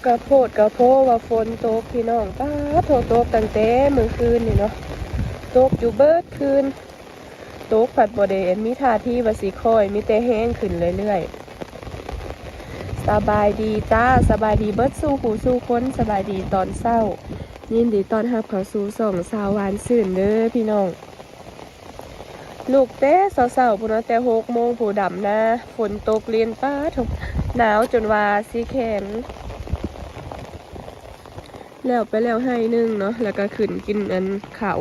ກະໂພດກະໂພວ່າຝົນຕົກພີ່ນ້ອງ. ປາດໂທ້ ຕົກຕັ້ງແຕ່ມື້ຄືນນີ້ເນາະ, ຕົກຢູ່ເບິດຄືນ. ຕົກພັດບໍ່ໄດ້ມີທ່າທີວ່າຊິຄ່ອຍ, ມີແຕ່ແຮງຂຶ້ນເລື້ອຍໆ. ສະບາຍດີຈ້າ, ສະບາຍດີເບິດສູ່ຜູ້ສູ່ຄົນ, ສະບາຍດີຕອນເຊົ້າ. ຍິນດີຕ້ອນຮັບເຂົ້າສູ່ຊ່ອງສາວຫວານຊື່ນເດີພີ່ນ້ອງ. ລຸກແຕ່ເຊົ້າໆພຸ້ນເນາະ, ແຕ່ຫົກໂມງພຸ້ນ ດຳນາ, ຝົນຕົກລິນ, ປາດໂທ້ ໜາວຈົນວ່າຊິແຂງ. ແລ້ວໄປແລ້ວໄຮ່ໜຶ່ງເນາະ, ແລ້ວກໍຂຶ້ນກິນອັນເຂົ້າ,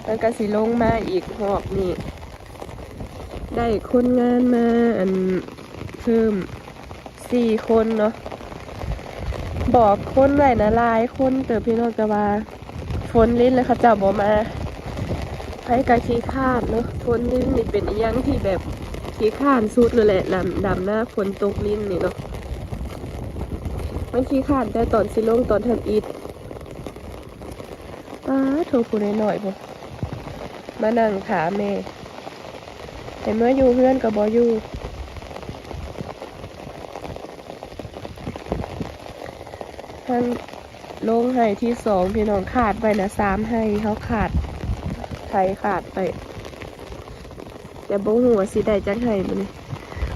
ແລ້ວກໍຊິລົງມາອີກຮອບນີ້. ໄດ້ຄົນງານມາອັນເພີ່ມ ສີ່ຄົນເນາະ. ບອກຄົນໄວ້ນະ ຫຼາຍຄົນເຕີບພີ່ນ້ອງ, ແຕ່ວ່າຝົນລິນແລ້ວເຂົາເຈົ້າບໍ່ມາ. ໃຜກໍຂີ້ຄ້ານເນາະ, ຝົນລິນນີ້ເປັນອີ່ຫຍັງທີ່ແບບຂີ້ຄ້ານສຸດເລີຍແຫຼະ, ດຳ ດຳນາຝົນຕົກລິນນີ້ເນາະ. ມັນຂີ້ຄ້ານແຕ່ຕອນຊິລົງ ຕອນທຳອິດ. ປາດໂທ້ ຜູ້ນ້ອຍໆພຸ້ນ ມານັ່ງຖ້າແມ່, ໃຫ້ເມືອຢູ່ເຮືອນກໍບໍ່ຢູ່. ທາງລົງໄຮ່ທີສອງພີ່ນ້ອງ, ຄາດໄວ້ນະສາມໄຮ່, ເຮົາຄາດ ໄຖຄາດໄປ. ແຕ່ບໍ່ຮູ້ວ່າຊິໄດ້ຈັກໄຮ່ມື້ນີ້.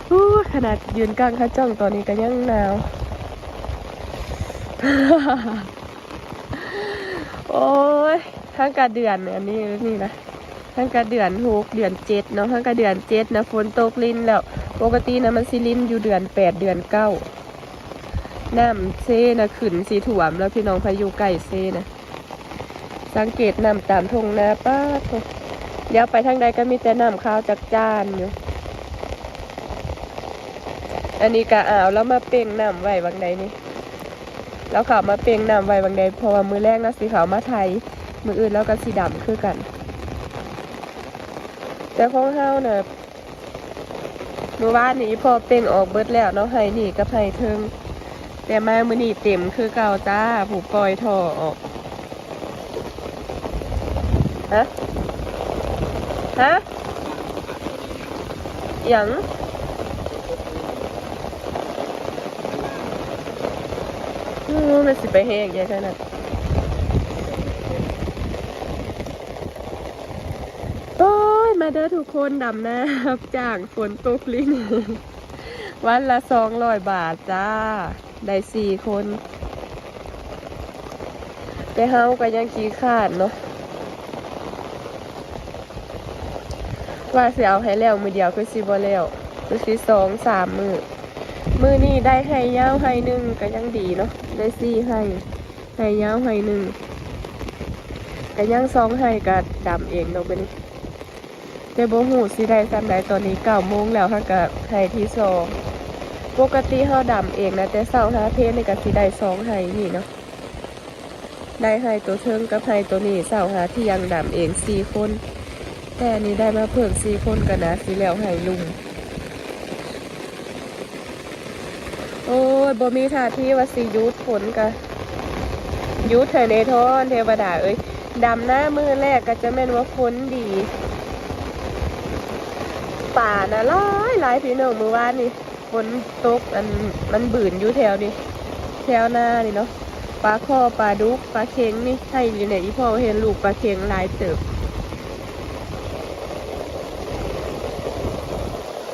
ໂອ້ຍ ຂະໜາດຢືນກາງຂະຈ່ອງຕອນນີ້ກໍຍັງໜາວ. ໂອ້ຍ ທັງກະເດືອນອັນນີ້ ນີ້ນະ, ທັງກະເດືອນຫົກ ເດືອນເຈັດເນາະ, ທັງກະເດືອນເຈັດນະ ຝົນຕົກລິນແລ້ວ. ປົກກະຕິນະ ມັນຊິລິນຢູ່ເດືອນແປດ ເດືອນເກົ້າ. ນ້ຳເຊນະຂຶ້ນຊິຖ້ວມແລ້ວພີ່ນ້ອງ, ໃຜຢູ່ໃກ້ເຊນະ ສັງເກດນ້ຳຕາມທົ່ງນາ. ປາດໂທ້ ດຽວໄປທາງໃດກໍມີແຕ່ນ້ຳຂາວຈັກຈານຢູ່. ອັນນີ້ກະ ອ້າວ ລາວມາເປັ່ງນ້ຳໄວ້ຫວ່າງໃດນີ້, ລາວເຂົ້າມາເປັ່ງນ້ຳໄວ້ຫວ່າງໃດ, ເພາະວ່າມື້ແລງລາວຊິເຂົ້າມາໄຖ, ມື້ອື່ນລາວກໍຊິດຳຄືກັນ. ແຕ່ຂອງເຮົານະ ມື້ວານນີ້ອີ່ພໍ່ເປັ່ງອອກເບິດແລ້ວເນາະ, ໄຮ່ນີ້ກັບໄຮ່ເທິງ, ແຕ່ມາມື້ນີ້ເຕັມຄືເກົ່າຈ້າ. ຜູ້ປ່ອຍທໍ່ອອກ. ຮະ? ຮະ? ຫຍັງ? ໂອ້ ມັນຊິໄປແຮງໃຫຍ່ຂະໜາດ. ໂອ້ຍ ມາເດີທຸກຄົນ, ດຳນາຮັບຈ້າງຝົນຕົກລິນ ວັນລະສອງຮ້ອຍບາດຈ້າ, ໄດ້ສີ່ຄົນ. ແຕ່ເຮົາກໍຍັງຂີ້ຄ້ານເນາະ, ວ່າຊິເອົາໃຫ້ແລ້ວມື້ດຽວ ຄືຊິບໍ່ແລ້ວ, ຄືຊິສອງສາມມື້. ມື້ນີ້ໄດ້ໄຮ່ຍາວໄຮ່ໜຶ່ງກໍຍັງດີເນາະ, ໄດ້ສີ່ໄຮ່. ໄຮ່ຍາວໄຮ່ໜຶ່ງ ກະຍັງສອງໄຮ່ ກະດຳເອງດອກບາດນີ້, ແຕ່ບໍ່ຮູ້ຊິໄດ້ສ່ຳໃດ. ຕອນນີ້ເກົ້າໂມງແລ້ວ, ເຮົາກະໄຮ່ທີສອງ. ປົກກະຕິເຮົາດຳເອງນະ ແຕ່ເຊົ້າຫາເພນນີ້ກະຊິໄດ້ສອງໄຮ່ນີ້ເນາະ, ໄດ້ໄຮ່ໂຕເທິງກັບໄຮ່ໂຕນີ້ ເຊົ້າຫາທ່ຽງດຳເອງສີ່ຄົນ. ແຕ່ອັນນີ້ໄດ້ມາເພີ່ມສີ່ຄົນ ກໍໜ້າຊິແລ້ວໄຮ່ລຸ່ມ. ໂອ້ຍ ບໍ່ມີທ່າທີວ່າຊິຢຸດ, ຝົນກະຢຸດໃຫ້ແດ່ທ້ອນ ເທວະດາເອີຍ. ດຳນາມື້ແລກກໍຈະແມ່ນວ່າຝົນດີ, ປານະຫຼາຍໆ ພີ່ນ້ອງ. ມື້ວານນີ້ຝົນຕົກ ອັນ ມັນບືນຢູ່ແຖວນີ້ ແຖວນານີ້ເນາະ. ປາຄໍ່ ປາດຸກ ປາເຂັງນີ້ ໃຫ້ຢູ່ໃນ ອີ່ພໍ່ເຫັນລູກປາເຂັງຫຼາຍເຕີບ.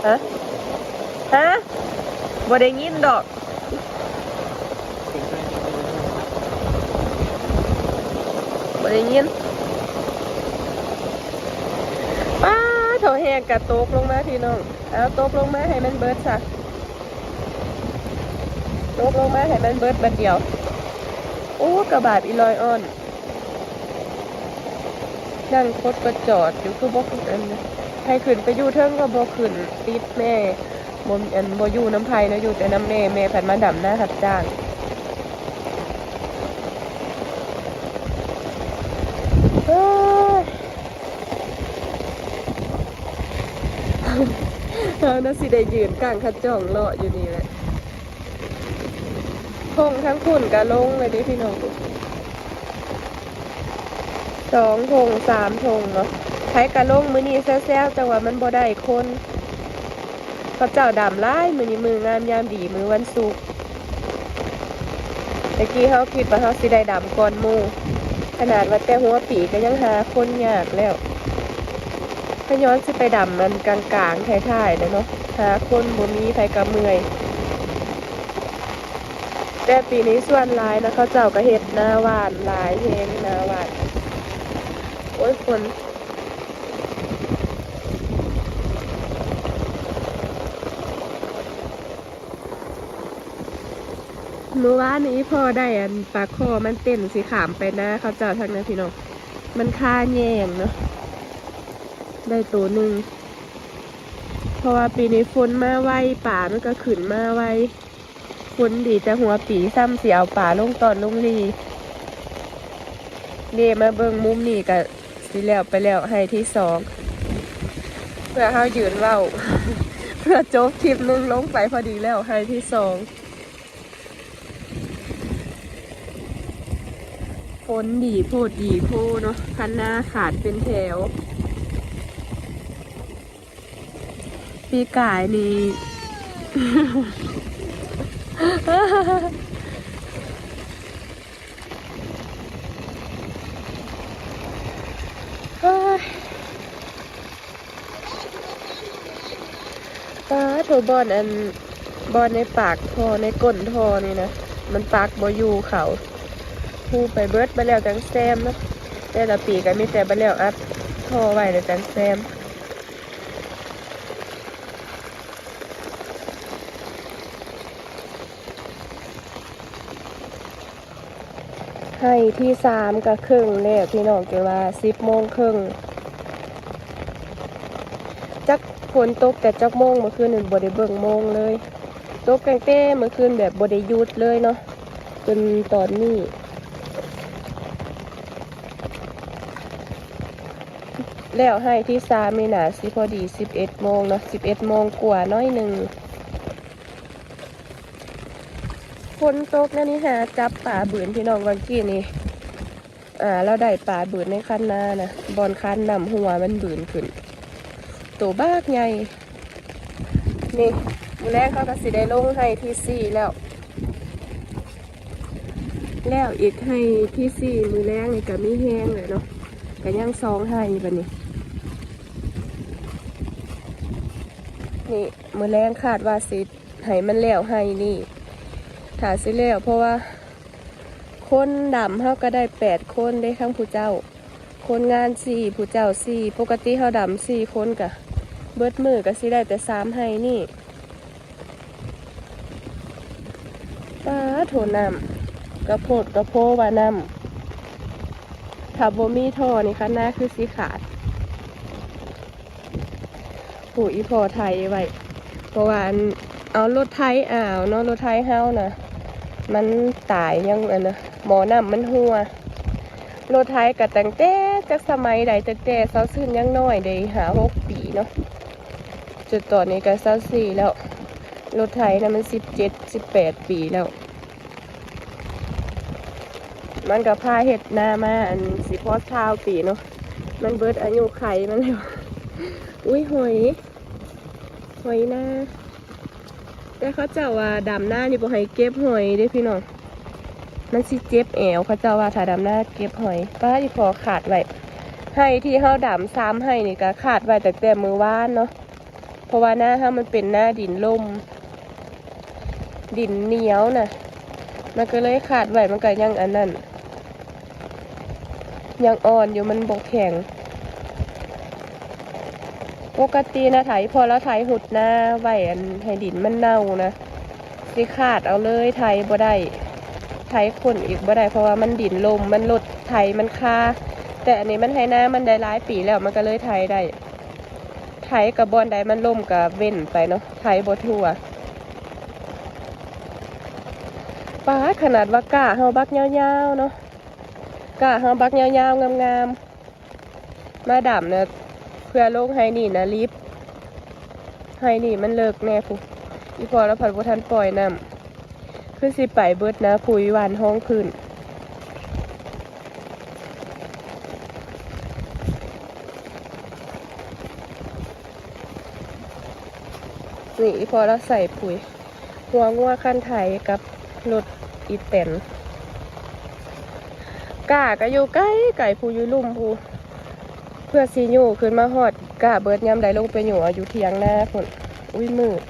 ຮະ? ຮະ? ບໍ່ໄດ້ຍິນດອກ. ບໍ່ໄດ້ຍິນ. ປ້າໂທ້ ແຮງກະຕົກລົງມາພີ່ນ້ອງ. ເອົາ ຕົກລົງມາໃຫ້ມັນເບິດຊະ. ຕົກລົງມາໃຫ້ມັນເບິດບາດດຽວ. ໂອ້ ກະບາບອີ່ຫຼ້ອຍອ່ອນ. ນັ່ງຄົດປະຈອດຢູ່ ຄືບໍ່ຂຶ້ນ. ອັນ ໃຫ້ຂຶ້ນໄປຢູ່ເທິງກໍບໍ່ຂຶ້ນ, ຕິດແມ່. ບໍ່ ອັນ ບໍ່ຢູ່ນຳໃຜເນາະ, ຢູ່ແຕ່ນຳແມ່. ແມ່ພັດມາດຳນາຮັບຈ້າງ. ເອີຍ ເຮົານະຊິໄດ້ຢືນກາງຂະຈ່ອງເລາະຢູ່ນີ້ແຫຼະ. ທົ່ງທາງພຸ້ນກະລົງແລ້ວເດ້ພີ່ນ້ອງ, ສອງທົ່ງສາມທົ່ງເນາະ. ໃຜກະລົງມື້ນີ້ແຊວໆ ຈັ່ງວ່າມັນບໍ່ໄດ້ຄົນ. ເຂົາເຈົ້າດຳຫຼາຍມື້ນີ້, ມື້ງາມຍາມດີ ມື້ວັນສຸກ. ຕະກີ້ເຮົາຄິດວ່າເຮົາຊິໄດ້ດຳກ່ອນໝູ່ ຂະໜາດວ່າແຕ່ຫົວປີກໍຍັງຫາຄົນຍາກແລ້ວ. ພະຍ້ອນຊິໄປດຳອັນກາງໆ ທ້າຍໆ ແລ້ວເນາະ ຫາຄົນບໍ່ມີ ໃຜກໍເມື່ອຍ. ແຕ່ປີນີ້ສ່ວນຫຼາຍນະ ເຂົາເຈົ້າກໍເຮັດນາຫວ່ານຫຼາຍແຮງ ນາຫວ່ານ. ໂອ້ຍ ຝົນ. ມື້ວານນີ້ອີ່ພໍ່ໄດ້ອັນປາຄໍ່ ມັນເຕັ້ນຊິຂ້າມໄປນາເຂົາເຈົ້າທາງນັ້ນພີ່ນ້ອງ ມັນຄາແຍງເນາະ ໄດ້ໂຕໜຶ່ງ. ເພາະວ່າປີນີ້ຝົນມາໄວ ປາມັນກໍຂຶ້ນມາໄວ. ຝົນດີແຕ່ຫົວປີ ຊ້ຳຊິເອົາປາລົງຕອນລົງຫຼີ່. ເດ ມາເບິ່ງມຸມນີ້ກໍ ຊິແລ້ວໄປແລ້ວໄຮ່ທີສອງ ເພື່ອເຮົາຢືນເວົ້າ ເພື່ອຈົບຄລິບໜຶ່ງລົງໄປພໍດີແລ້ວໄຮ່ທີສອງ. ຝົນດີໂພດດີໂພເນາະ ຄັນນາຂາດເປັນແຖວ. ປີກາຍນີ້ ເຮີ້ຍ ປາໂທ ບ່ອນອັນ ບ່ອນໃນປາກທໍ່ ໃນກົ້ນທໍ່ນີ້ນະ ມັນຕັກບໍ່ຢູ່ເຂົ້າ ພູໄປເບິດ ບາດແລ້ວຈັ່ງແຊມເນາະ. ແຕ່ລະປີກໍມີແຕ່ບາດແລ້ວອັດທໍ່ໄວ້ແລ້ວຈັ່ງແຊມ. ໄຮ່ທີສາມກໍເຄິ່ງແລ້ວພີ່ນ້ອງ ແຕ່ວ່າສິບໂມງເຄິ່ງ. ຈັກຝົນຕົກແຕ່ຈັກໂມງ ມື້ຄືນນີ້ບໍ່ໄດ້ເບິ່ງໂມງເລີຍ. ຕົກຕັ້ງແຕ່ມື້ຄືນແບບບໍ່ໄດ້ຢຸດເລີຍເນາະ ຈົນຕອນນີ້. ແລ້ວໄຮ່ທີສາມນີ້ໜ້າຊິພໍດີສິບເອັດໂມງເນາະ ສິບເອັດໂມງກວ່າໜ້ອຍໜຶ່ງ. ຝົນຕົກແນວນີ້ຫາຈັບປາບືນພີ່ນ້ອງ ຫວ່າງກີ້ນີ້ ອ່າ ລາວໄດ້ປາບືນໃນຄັນນານະ ບ່ອນຄັນນ້ຳຮົ່ວມັນບືນຂຶ້ນ ໂຕບັກໃຫຍ່. ນີ້ ມື້ແລງເຮົາກໍຊິໄດ້ລົງໄຮ່ທີສີ່ແລ້ວ ແລ້ວອີກໄຮ່ທີສີ່ ມື້ແລງນີ້ກໍມີແຮງແລ້ວເນາະ ກໍຍັງສອງໄຮ່ບາດນີ້. ນີ້ ມື້ແລງຄາດວ່າຊິໃຫ້ມັນແລ້ວໄຮ່ນີ້ ຖ້າຊິແລ້ວ ເພາະວ່າຄົນດຳເຮົາກໍໄດ້ແປດຄົນເດ້ ທັງຜູ້ເຈົ້າ ຄົນງານສີ່ ຜູ້ເຈົ້າສີ່ ປົກກະຕິເຮົາດຳສີ່ຄົນກະເບິດມື້ກະຊິໄດ້ແຕ່ສາມໄຮ່ນີ້. ປາໂທ ນ້ຳກະໂພດກະໂພວ່ານ້ຳ ຖ້າບໍ່ມີທໍ່ນີ້ຄັນນາຄືຊິຂາດ. ຜູ້ອີ່ພໍ່ໄຖໄວ້ ເພາະວ່າອັນ ເອົາລົດໄຖ ເອົາເນາະ ລົດໄຖເຮົານະ ມັນຕາຍ ຍັງອັນນະ ໝໍ້ນ້ຳມັນຮົ່ວ. ລົດໄຖກະຕັ້ງແຕ່ຈັກສະໄໝໃດ ຕັ້ງແຕ່ສາວຊື່ນຍັງນ້ອຍເດ້ ຫ້າຫົກປີເນາະ ຈົນຕອນນີ້ກະຊາວສີ່ແລ້ວ. ລົດໄຖນະມັນສິບເຈັດ ສິບແປດປີແລ້ວ. ມັນກໍພາເຮັດນາມາ ອັນ ຊິຮອດຊາວປີເນາະ ມັນເບິດອາຍຸໄຂມັນແລ້ວ. ອຸ້ຍ ຫອຍ ຫອຍນາ. ແຕ່ເຂົາເຈົ້າວ່າດຳນານີ້ບໍ່ໃຫ້ເກັບຫອຍເດ້ພີ່ນ້ອງ ມັນຊິເຈັບແອວ ເຂົາເຈົ້າວ່າຖ້າດຳນາເກັບຫອຍ. ປ້າ ອີ່ພໍ່ຂາດໄວ້ ໄຮ່ທີ່ເຮົາດຳສາມໄຮ່ນີ້ກໍຂາດໄວ້ຕັ້ງແຕ່ມື້ວານເນາະ. ເພາະວ່ານາເຮົາມັນເປັນນາດິນລົມ ດິນໜຽວນະ ມັນກໍເລີຍຂາດໄວ້ ມັນກໍຍັງອັນນັ້ນ ຍັງອ່ອນຢູ່ ມັນບໍ່ແຂງ. ປົກກະຕິນະ ໄຖ ພໍ່ລາວໄຖຮຸດນາໄວ້ ອັນ ໃຫ້ດິນມັນເນົ່ານະ ຊິຂາດເອົາເລີຍ ໄຖບໍ່ໄດ້ ໄຖຂົນອີກບໍ່ໄດ້ ເພາະວ່າມັນດິນລົມ ມັນລົດໄຖມັນຄາ. ແຕ່ອັນນີ້ມັນໄຮ່ນາມັນໄດ້ຫຼາຍປີແລ້ວ ມັນກໍເລີຍໄຖໄດ້. ໄຖກະບ່ອນໃດມັນລົມກະເວັ້ນໄປເນາະ ໄຖບໍ່ທົ່ວ. ປາດ ຂະໜາດວ່າກ້າເຮົາບັກຍາວໆເນາະ ກ້າເຮົາບັກຍາວໆງາມໆ ມາດຳນະ ເພື່ອລົງໄຮ່ນີ້ນະລິບ ໄຮ່ນີ້ມັນເລິກແນ່ພຸ້ນ. ອີ່ພໍ່ລາວພັດບໍ່ທັນປ່ອຍນ້ຳ ຄືຊິໄປເບິດນາພຸ້ນ ຫວ່ານຮອງພື້ນ. ນີ້ ອີ່ພໍ່ລາວໃສ່ປຸ໋ຍ ຫົວງົວຄັນໄຖກັບລົດອີແຕນ. ກ້າກໍຢູ່ໄກໆ ຜູ້ຢູ່ລຸ່ມຜູ້ ເພື່ອຊິຍູ້ຂຶ້ນມາຮອດກ້າເບີດຍາມໃດ ລົງໄປຍູ້ເອົາຢູ່ຖຽງນາພຸ້ນ. ອຸ້ຍ ມືດ.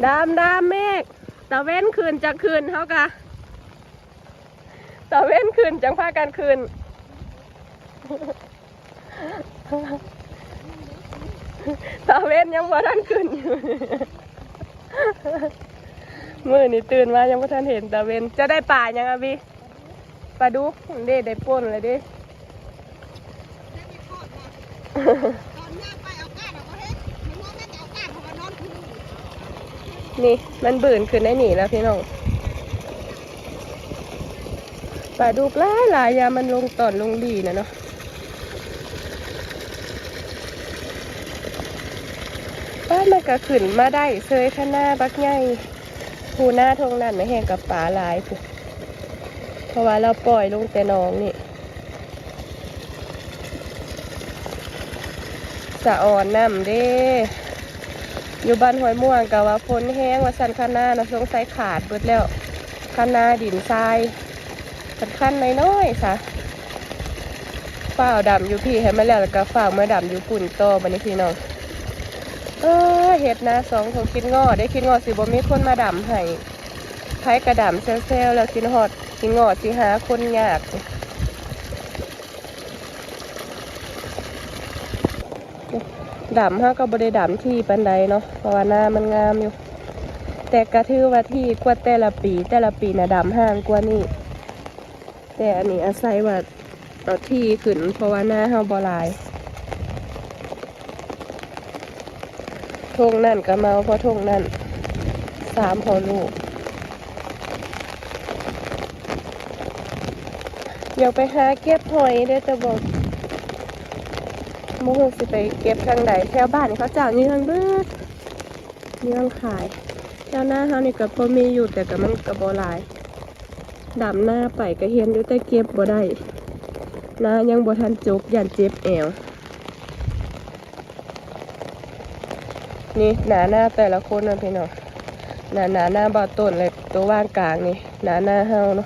ດຳໆ ເມກ ຕາເວັນຂຶ້ນຈັກຂຶ້ນ ເຮົາກະ ຕາເວັນຂຶ້ນຈັ່ງພາກັນຂຶ້ນ ຕາເວັນຍັງບໍ່ທັນຂຶ້ນຢູ່ ມື້ນີ້ຕື່ນມາຍັງບໍ່ທັນເຫັນຕາເວັນ. ເຈົ້າໄດ້ປາຫຍັງອາບີ? ປາດຸກເດ້ ໄດ້ປົ່ນແລ້ວເດ້. ນີ້ມັນບືນຂຶ້ນໃນນີ້ແລ້ວພີ່ນ້ອງ. ປາດຸກຫຼາຍໆ ຍາມມັນລົງຕອນລົງຫຼີນະເນາະ. ປາ ມັນກະຂຶ້ນມາໄດ້ເຊີຍ ຄະນາບັກໃຫຍ່. ພູນາທົ່ງນັ້ນນະແຮ່ງກັບປາຫຼາຍພຸ້ນ ເພາະວ່າລາວປ່ອຍລົງແຕ່ໜອງນີ້. ສະອອນນ້ຳເດ້ ຢູ່ບ້ານຫ້ວຍມ່ວງກະວ່າຝົນແຮງວ່າຊັ້ນ ຄະນານະສົງໄສຂາດເບິດແລ້ວ ຄະນາດິນຊາຍ. ຄັນຄັນນ້ອຍໆ ຊະ ຟ້າວດຳຢູ່ພີ້ໃຫ້ມັນແລ້ວ ແລ້ວກໍຟ້າວເມືອດຳຢູ່ພຸ້ນຕໍ່ບັດນີ້ພີ່ນ້ອງ. ເອີ ເຮັດນາສອງທົ່ງ ຄິດງໍ້ເດ້ ຄິດງໍ້ຊິບໍ່ມີຄົນມາດຳໃຫ້. ໃຜກະດຳແຊວໆ ແລ້ວຄິດຮອດ ຄິດງໍ້ຊິຫາຄົນຍາກ. ດຳເຮົາກໍບໍ່ໄດ້ດຳຖີ່ປານໃດເນາະ ເພາະວ່ານາມັນງາມຢູ່ ແຕ່ກໍຖືວ່າຖີ່ກວ່າແຕ່ລະປີ ແຕ່ລະປີນະດຳຫ່າງກວ່ານີ້ ແຕ່ອັນນີ້ອາໄສວ່າເອົາຖີ່ຂຶ້ນ ເພາະວ່ານາເຮົາບໍ່ຫຼາຍ. ທົ່ງນັ້ນກໍເມົາ ເພາະທົ່ງນັ້ນສາມພໍ່ລູກ. ຢາກໄປຫາເກັບຫອຍເດ້ ແຕ່ບໍ່ ບໍ່ຮູ້ຊິໄປເກັບທາງໃດ ແຖວບ້ານເຂົາເຈົ້າເຍືອງເບິດ ເຍືອງຂາຍ. ແຖວນາເຮົານີ້ກໍພໍມີຢູ່ ແຕ່ກໍມັນກໍບໍ່ຫຼາຍ ດຳນາໄປກໍເຫັນຢູ່ ແຕ່ເກັບບໍ່ໄດ້ ນາຍັງບໍ່ທັນຈົບ ຢ້ານເຈັບແອວ. ນີ້ໜ້ານາແຕ່ລະຄົນນະພີ່ນ້ອງ ໜ້ານາໜ້າບ່າວຕົ້ນ ແລະ ໂຕວ່າງກາງນີ້ໜ້ານາເຮົາເນາະ.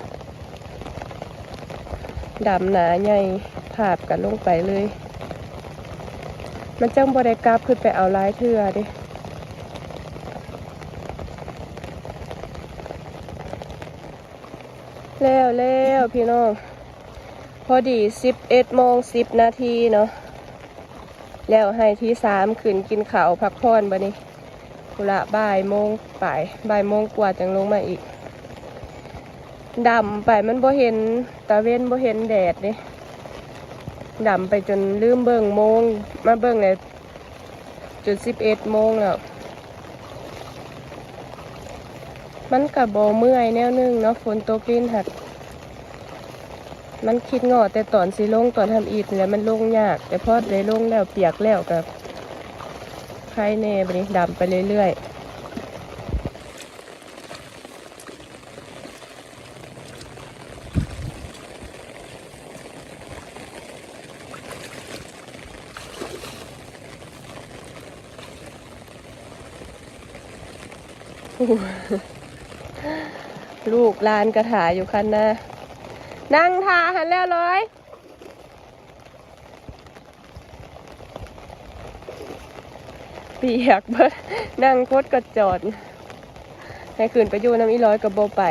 ດຳນາໃຫຍ່ພາບກັນລົງໄປເລີຍ ມັນຈັ່ງບໍ່ໄດ້ກັບຂຶ້ນໄປເອົາຫຼາຍເທື່ອເດ້. ແລ້ວແລ້ວພີ່ນ້ອງ ພໍດີສິບເອັດໂມງສິບນາທີເນາະ ແລ້ວໄຮ່ທີສາມ ຂຶ້ນກິນເຂົ້າພັກຜ່ອນບັດນີ້ ພຸ້ນລະ ບ່າຍໂມງປາຍ ບ່າຍໂມງກວ່າຈັ່ງລົງມາອີກ. ດຳໄປມັນບໍ່ເຫັນຕາເວັນ ບໍ່ເຫັນແດດເດ້ ດຳໄປຈົນລືມເບິ່ງໂມງ ມາເບິ່ງແລ້ວ ຈົນສິບເອັດໂມງແລ້ວ. ມັນກະບໍ່ເມື່ອຍແນວໜຶ່ງເນາະ ຝົນຕົກລິນຫັ້ນ ມັນຄິດງໍ້ແຕ່ຕອນຊິລົງ ຕອນທຳອິດນີ້ແຫຼະ ມັນລົງຍາກ ແຕ່ພໍໄດ້ລົງແລ້ວ ປຽກແລ້ວກະໄຄແດ່. ບັດນີ້ດຳໄປເລື້ອຍໆ. ລູກຫຼານກະຖ້າຢູ່ຄັນນາ ນັ່ງຖ້າຫັ້ນແລ້ວເລີຍ. ປຽກເບິດ ນັ່ງກົດກະຈອດ ໃຫ້ຂຶ້ນໄປຢູ່ນຳອີຫຼອຍກໍບໍ່ໄປ.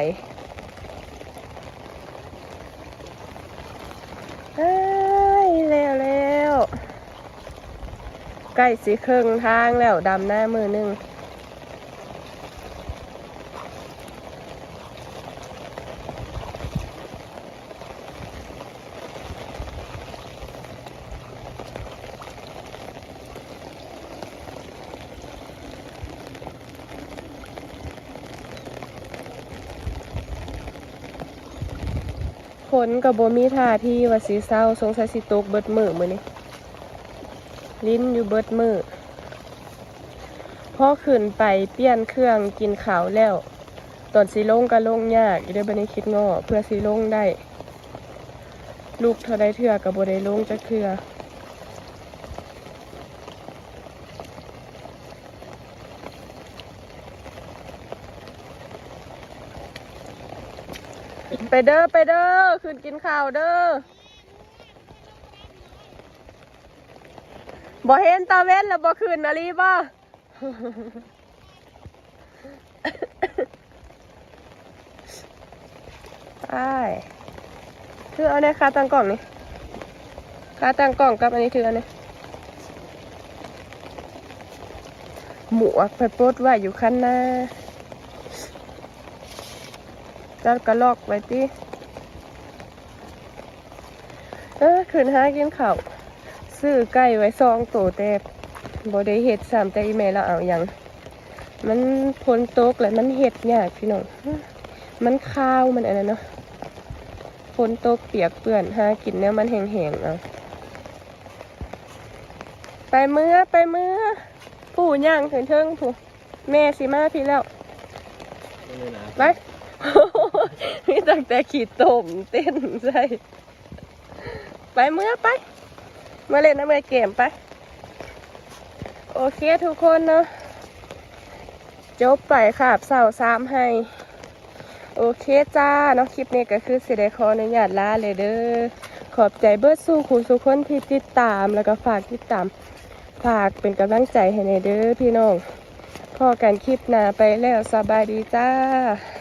ອ້າຍ ແລ້ວໆ ໃກ້ຊິເຄິ່ງທາງແລ້ວ ດຳນາມື້ໜຶ່ງ. ຝົນກໍບໍ່ມີທ່າທີວ່າຊິເຊົາ ສົງໄສຊິຕົກເບິດມື້ມື້ນີ້ ລິນຢູ່ເບິດມື້. ພໍຂຶ້ນໄປປ່ຽນເຄື່ອງກິນເຂົ້າແລ້ວ ຕອນຊິລົງກໍລົງຍາກອີກເດີ້ ບັດນີ້ຄິດງໍ້ ເພື່ອຊິລົງໄດ້ ລຸກເທົ່າໃດເທື່ອກໍບໍ່ໄດ້ລົງຈັກເທື່ອ. ໄປເດີ ໄປເດີ ຂຶ້ນກິນເຂົ້າເດີ. ບໍ່ເຫັນຕາເວັນແລ້ວບໍ່ຂຶ້ນອີ່ຫຼີບໍ່? ອ້າຍ ຖືເອົາແນ່ ຂາຕັ້ງກ້ອງນີ້ ຂາຕັ້ງກ້ອງກັບອັນນີ້ ຖືເອົາແນ່. ໝວກໄປປົດໄວ້ຢູ່ຄັນນາ ຈັບກະລັອກໄວ້ຕິ. ເອີ ຂຶ້ນຫາກິນເຂົ້າ ຊື້ໄກ່ໄວ້ສອງໂຕ ແຕ່ບໍ່ໄດ້ເຮັດຊ້ຳ ແຕ່ອີ່ແມ່ລາວເອົາຫຍັງ ມັນຝົນຕົກແລ້ວມັນເຮັດຍາກພີ່ນ້ອງ ມັນຄາວ ມັນອັນນັ້ນເນາະ ຝົນຕົກປຽກເປື້ອນ ຫາກິນແນວມັນແຫ້ງໆເອົາ. ໄປເມືອ ໄປເມືອ ຜູ້ຍ່າງຂຶ້ນເທິງຜູ້ ແມ່ຊິມາພີ້ແລ້ວ ໄປ ມີຕັ້ງແຕ່ຂີ້ຕົມເຕັ້ນໃສ່. ໄປເມືອໄປ ມາເລ່ນນຳເອື້ອຍແກ້ມໄປ. ໂອເຄທຸກຄົນເນາະ ຈົບໄປຄາບເຊົ້າສາມໄຮ່. ໂອເຄຈ້າເນາະ ຄລິບນີ້ກໍຄືຊິໄດ້ຂໍອະນຸຍາດລາແລ້ວເດີ. ຂອບໃຈເບິດສູ່ຄູ່ສູ່ຄົນທີ່ຕິດຕາມ ແລ້ວກໍຝາກຕິດຕາມ ຝາກເປັນກຳລັງໃຈໃຫ້ແດ່ເດີພີ່ນ້ອງ. ພໍ້ກັນຄລິບໜ້າ ໄປແລ້ວ ສະບາຍດີຈ້າ.